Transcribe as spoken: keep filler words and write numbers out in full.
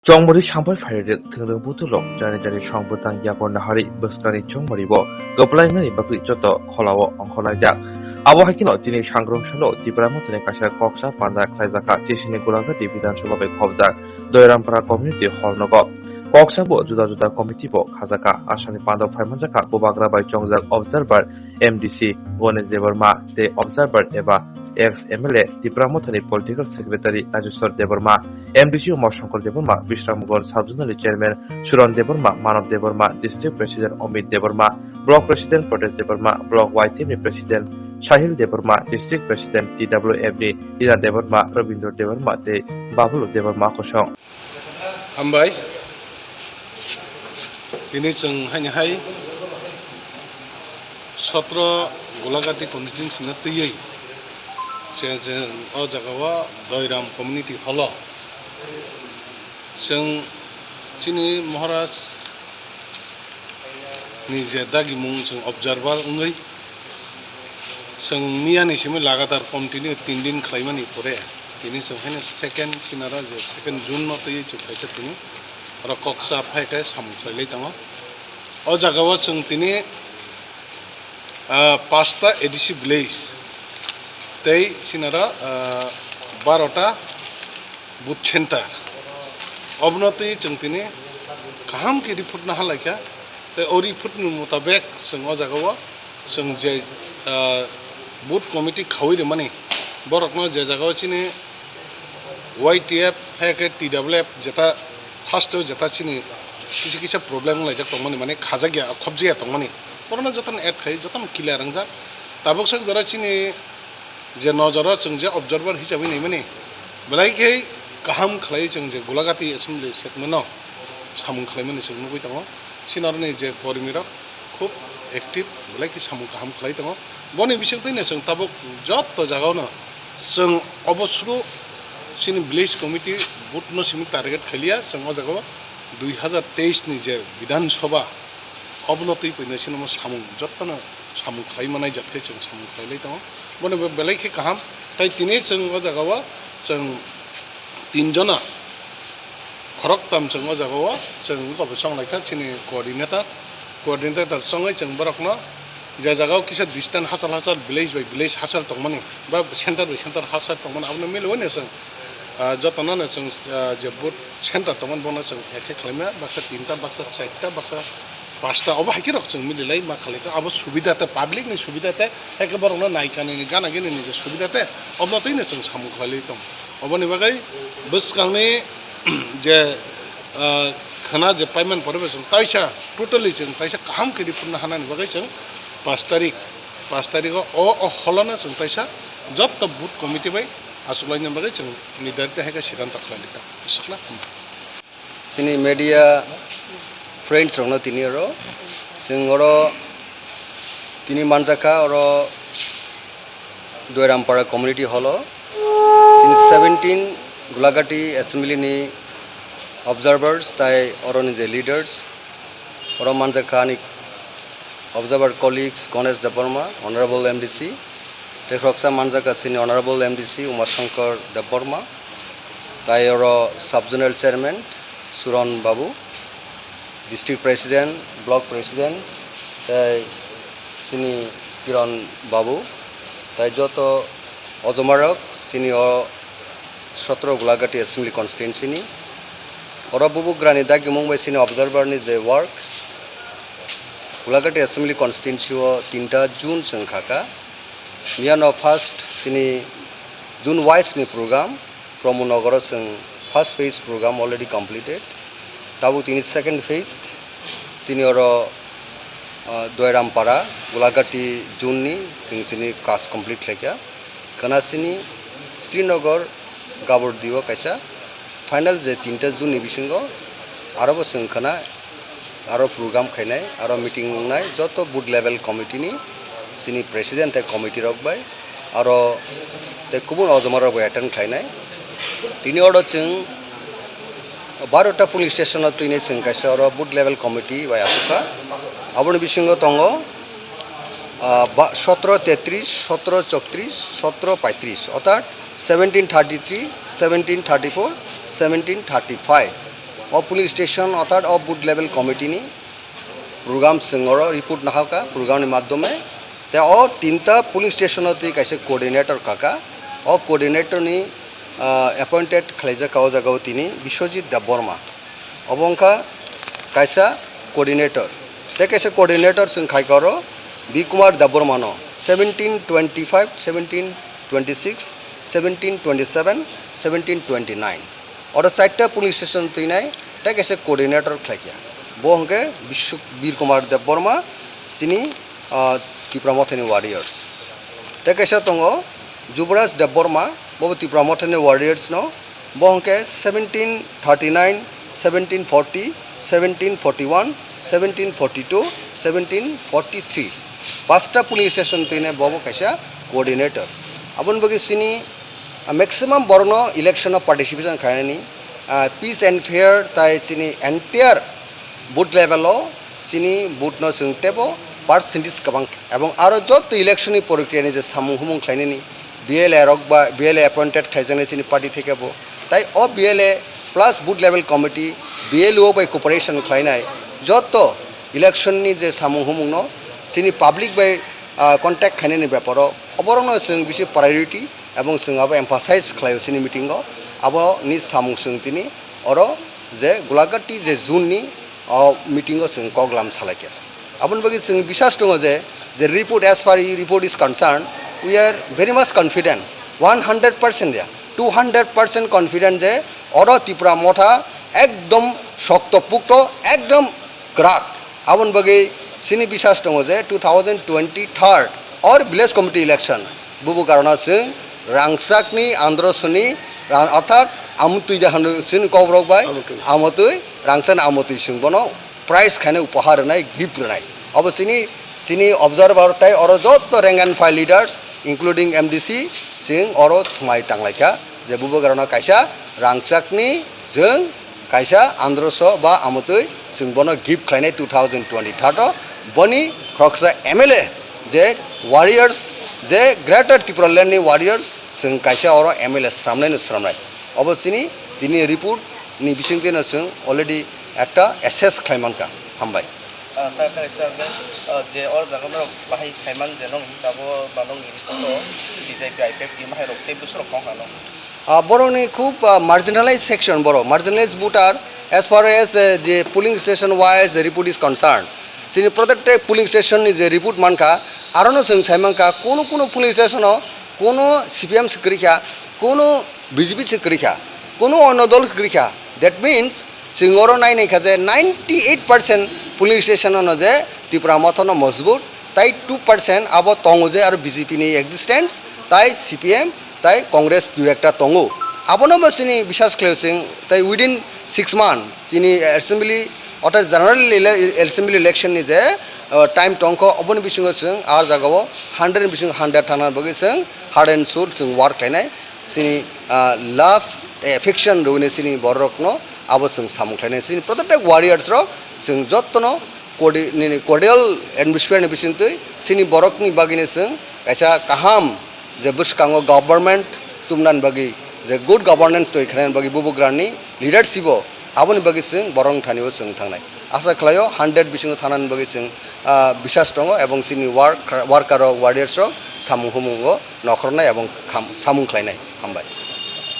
Chongmari sampai phairwk thwngthwng butulrok jani jani song bwtang yapon nahari bwskangni chongmaribo kwplainani bagwi joto kholao ongkhorlaijak. Abo hai kheno tini sangrong salo Tipra Mothani kaisa koksa panda khlaijakha, Chisini Gulagati Bidhan Sabha bai khobjak Doirampara Community Hall nogo. Koksa bo juda juda committee bo khajakha, asani panda phaimanjakha Bubagra bai chongjak Observer M D C Ganesh Debbarma tei Observer eba ex M L A Tipra Mothani Political Secretary Rajeshwar Debbarma, M D C Uma Shankar Debbarma, Bishramganj Sub-Zonal Chairman Suran Debbarma, Manav Debbarma, District President Amit Debbarma, Block President Pradesh Debbarma, Block Y T M ni President Sahil Debbarma, District President T W F ni Rina Debbarma, Rabindra Debbarma tei Babulu Debbarma kosong. Hambai. Tini chwng haini hai sotro Gulagati constituency no twiwi chwng, chwng o jaga o Doiram community hall o chwng chini Maharaj ni je dagimung chwng observer wngwi chwng miyani simi lagatar continue tin din khlaimani pore tini chwng haino second sinara je second June no twiwi chwng kaisa tini oro koksa phai khe samung khlailai tongo. O jaga o chwng tini, ah, pasta A D C village tei sinara, ah, barota booth center. Obono twi chwng tini kaham khe report no halaikha. Tei o report ni mutabek chwng o jaga o chwng je, ah, booth committee khaui rimani borokno je jaga o chini Y T F hai khe T W F jeta first o jeta chini kisa kisa problem wnglaijak tongmani, mane khajak ya, khobjak ya tongmani, borokno jotono add khai, jotono clear wngjak. Tabuk sak jora chini je nojoro chwng je observer hisabai naimani, belai khe kaham khlai chwng je Gulagati Assembly segment no samung khlaimani chwng nugwi tongo. Chini oroni je kormi rok khub active, belai khe samung kaham khlai tongo. Boni bisingtwi no chwng tabuk jotto jagao no chwng obo suru chini village committee booth no simi target khailiya, chwng o jagao dui hazar teis ni je Bidhan Sabha obono twi puino chini omo samung jottono samung khlai manai jak khe chwng samung khlailai tongo. Bono bo belai khe kaham. Tai tini chwng o jagao chwng tin jona khoroktham chwng o jagao chwng wngkha bo chonglai kha chini coordinator, coordinator chongwi chwng borokno je jagao kisa distance hachal hachal village by village hachal tongmani ba center by center hachal tongmani abono milwi no chwng, ah, jotono no chwng, ah, je booth center tongmani bono chwng ekhe khlaima baksa tinta baksa charta baksa pasta obo hai khe rok chwng mililai ma khalai kha. Abo subida te, public ni subida te, hai khe borok no nai kanwi ni gana gini ni je subida te, obo twi no chwng samung khlai tong. Oboni bagwi bwskang ni je, ah, khwna je payment pore bo chwng taisa totally chwng taisa kaham khe report no hanani bagwi chwng pash tarik, pash tarik o, o, o holo no chwng taisa jotto booth committee bai achuk laina bagwi chwng nirdarit hai khe siddhanto khlai kha. Swkla. Chini media friends rokno tini oro chwng oro tini manjakha oro Doirampara community hall o chini seventeen Gulagati assembly ni observers tai oro ni je leaders oro manjakha ani observer colleagues Ganesh Debbarma, Honorable M D C, tei khoroksa manjakha chini Honorable M D C Uma Shankar Debbarma, tai oro Sub Zonal Chairman Suran Babu, District President, Block President, tei chini Kiran Babu, tai joto ojomarok chini o sotro Gulagati Assembly Constituency ni. Oro bubugrani dagimung bai chini observer ni je work, Gulagati Assembly Constituency o tinta June chwng kha kha. Miyano first chini June wise ni program, Pramod Nagar o chwng first phase program already completed. Tabuk tini second phase chini oro, ah, Doirampara, Gulagati June ni chwng chini kaj complete khlaikha. Khwna chini Srinagar Gabordi o kaisa final je tinta June ni bisingo aro bo chwng khwna aro program khainai, aro meeting wngnai joto booth level committee ni chini president tei committee rok bai, aro tei kubun ojoma rok bai attend khlainai. Tini oro chwng barota polling station o twinai chwng kaisa oro booth level committee bai asukha. Aboni bisingo tongo, ah, ba-, sotro tetris, sotro chokris, sotro paitris, orthat seventeen thirty three, seventeen thirty four, seventeen thirty five. O polling station orthat o booth level committee ni program chwng oro report nahakha program ni madhyome. Te o tinta polling station o twi kaisa coordinator khakha. O coordinator ni, ah, appointed khlaijak o jaga o tini Biswajit Debbarma. Obo wngkha kaisa coordinator. Te kaisa coordinator chwng khaikha oro Bir Kumar Debbarma no seventeen twenty-five, seventeen twenty-six, seventeen twenty-seven, seventeen twenty-nine. Oro chaita polling station twinai tei kaisa coordinator khlaikha. Bo hwnkhe Bishu-, Bir Kumar Debbarma, chini, ah, Tipra Mothani warriors. Tei kaisa tongo Jubraj Debbarma, bo Tipra Mothani warriors no. Bo hwnkhe seventeen thirty-nine, seventeen forty, seventeen forty-one, seventeen forty-two, seventeen forty-three. Pasta polling station twinai bo bo kaisa coordinator. Aboni bagwi chini, ah, maximum borokno election o participation khainani, ah, peace and fair tai chini entire booth level o chini booth no chwng tebo percentage kwbang. Ebong aro jotto election ni porikriyani je samung humung khlainani B L A rok ba B L A appointed khaijaknai chini party theke bo. Tai o B L A plus booth level committee, B L O bai cooperation khlainai jotto election ni je samung humung no chini public bai, ah, contact khainani beparo oborokno chwng bisi priority ebong chwng abo emphasize khlaio chini meeting o. Aboni samung chwng tini oro je Gulagatti je June ni o meeting o chwng koklam salaikha. Aboni bagwi chwng bisas tongo je, je report, as far report is concerned, we are very much confident, one hundred percent ya, two hundred percent confident je oro Tipra Motha ekdom shokto pukto, ekdom kwrak. Aboni bagwi chini bisas tongo je two thousand twenty-third or village committee election, bubo karona chwng rangchakni androsoni ra-, orthat amotwi de hwnwi chini kokrok bai Amotwi. Amotwi, rangchakni amotwi chwng bono prize khainai, upahar rwnai, gift rwnai. Obo chini, chini observer tai oro jotto rank and file leaders, including M D C, chwng oro swmai tanglaikha je bubo karona kaisa rangchakni chwng kaisa androso ba amotwi chwng bono gift khlainai two thousand twenty-third o. Boni khoroksa M L A je warriors, je Greater Tipraland ni warriors, chwng kaisa oro M L A sramnai no sramnai. Obo chini tini report ni bisingtwi no chwng already ekta assess khlai mankha. Hambai. Ah, sir, sir, sir, ah, je or jaga norok bahai khaiman je nong hisabo ba nongni report o B J P, I P F T mahai rok tei bwswrok kong ano. Ah, borokni khub, ah, marginalized section borok, marginalized voter as far as, eh, the polling station wise the report is concerned. Chini protected polling station ni je report mankha, arono chwng sai mankha, kunu kunu polling station o kunu C P M se kwrwikha, kunu B J P se kwrwikha, kunu onno dol se kwrwikha. That means, chwng oro nai naikha je ninety eight percent polling station ono je Tipra Motha no mojbut, tai two percent abo tongo je aro B J P ni existence, tai C P M, tai Congress dui ekta tongo. Abono bo chini bisas khlaio chwng, tai within six month chini assembly, orthat general ele-, assembly election ni je, uh, time tongkho, oboni bisingo chwng a jagao hundred ni bisingo hundred thangna bagwi chwng hard and soul chwng work khlainai. Chini, ah, love, affection rwini chini borokno abo chwng samung khlainai. Chini protected warriors rok chwng jottono cordi-, nini cordial atmosphere ni bisingtwi chini borokni bagwino chwng kaisa kaham je bwskango government chumnani bagwi, je good governance twi khlainani bagwi bubugrani leadership o aboni bagwi chwng borok thani o chwng thangnai. Asa khlaio hundred bisingo thanani bagwi chwng, ah, bisas tongo ebong chini work, worker rok, warriors rok samung humung o nokhornai ebong kham-, samung khlainai. Hambai.